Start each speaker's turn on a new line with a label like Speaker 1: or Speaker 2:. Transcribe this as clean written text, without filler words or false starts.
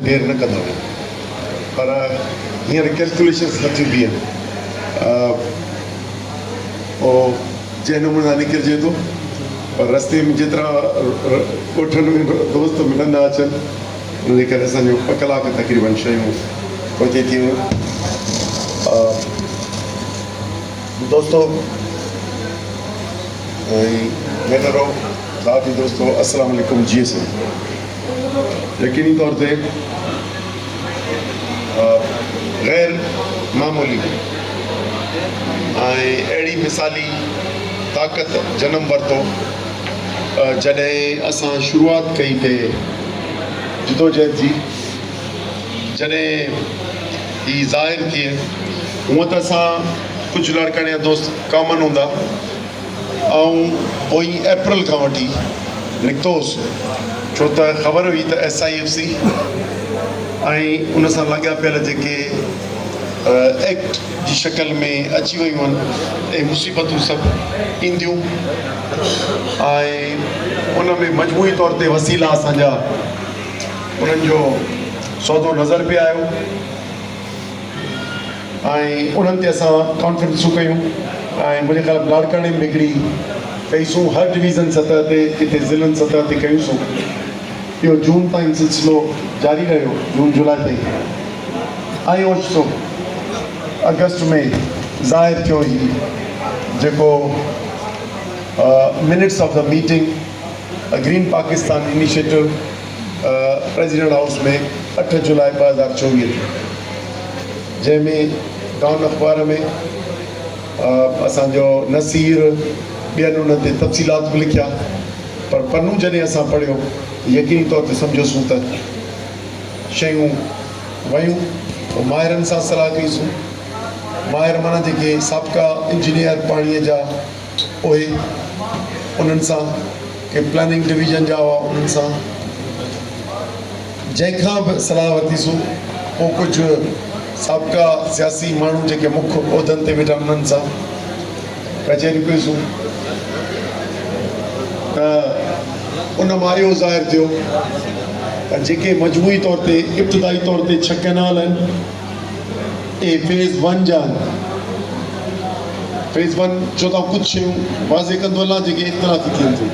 Speaker 1: دير نه ڪندا وڃو پر هينئر ڪيلڪوليشنس نه ٿيون بيهن. پوء جنهن نموني سان نڪرجي ٿو پر رستي ۾ جيترا ڳوٺن ۾ دوست ملندا اچن ان جي ڪري اسان جو ٻه ڪلاڪ تقريبن شيون پوئتي ٿي ويون. دوستو ۽ ڀينرو ساٿي دوستو السلام عليڪم جي سنڌ. يقيني طور تي غير معمولي ۽ اهڙي مثالي طاقت جنم ورتو جڏهن اسان شروعات ڪئي تي جدوجهد جي جڏهن هي ظاهر ٿئي هونء ته اسان ڪجهه لاڙڪاڻي جا دوست ڪامن هوندا آئون پوئين اپريل کان وٺي نڪتو هوس ڇو ته خبر هئي ته ايس I F C ۽ ان سان لاڳاپيل جيڪي ايڪٽ جي شڪل ۾ اچي ويون آهن اهي مصيبتون سڀ اينديون ۽ ان ۾ مجموعي طور تي وسيلا اسان جا انهن جو سودو نظر پئي آيو. ۽ انهن تي اسان ڪانفرنسون ڪيون ۽ منهنجي خيال ۾ لاڙڪاڻي ۾ به هڪڙي ڪئيسون هر ڊويزن سطح تي ڪٿي ضلعن سطح تي ڪيونسون اهو جون تائين سلسلو جاري رهيو جون جولاء تائين ۽ اوچتو آگسٽ ۾ ظاهر ٿيو هي جيڪو minutes of the meeting green Pakistan initiative president house ۾ اٺ جولاء 2024 تي جنهن ۾ ڊان اخبار ۾ اسان جو نصير ٻين ان تي تفصيلات به لکيا پر پنو جڏهن اسان پڙهيو ته يقيني طور تي سمجهيوسون ته شيون ويون پوء ماهرن سان صلاح ڪئيسون ماهر معنيٰ جيڪي سابقا انجنيئر پاڻيء جا اهي انهن سان ڪي پلاننگ ڊويزن جا هئا انهن سان جنهن کان به صلاح ورتيسون پوء ڪجهه سابقا سياسي ماڻهو جيڪي مک عهدن تي ويٺا انهن سان ڪچهريون ڪيوسون ته ان مان اهو ظاهر ٿيو ته جيڪي مجموعي طور تي ابتدائي طور تي ڇهه ڪئنال آهن اهي فيز ون جا آهن. فيز ون ڇو ته آئون ڪجهه شيون واضح ڪندو هلان جيڪي اختلافي ٿين ٿيون.